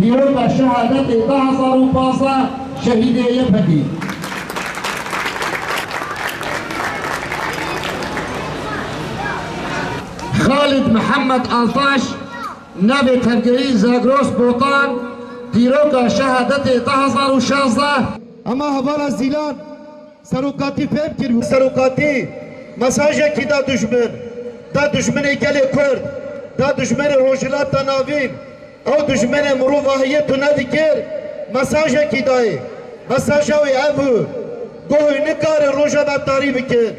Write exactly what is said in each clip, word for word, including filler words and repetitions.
Dîroka şehadetê du hezar û pazdeh şehîdê Y P G. Xalid Mihemed Altaş, navê tevgerî Zagros Botan, dîroka şehadetê du hezar û şazdeh. Ema hevala Zîlan serokatî fêm kir. Serokatî mesajekî da dijmin, da dijminê gelê Kurd, da dijminê Rojhilata Navîn, ew dijminê mirovahiyê tune dikir, mesajekî dayê. Mesaja wî ev bû, ku hûn nikarin rojeva tarî bikin,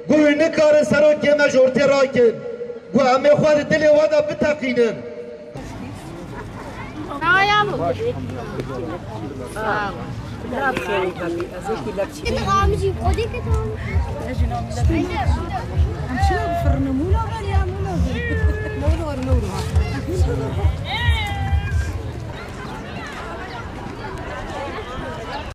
ku hûn nikarin serokê me ji ortê rakin, ku em ê xwe li dilê we de biteqînin.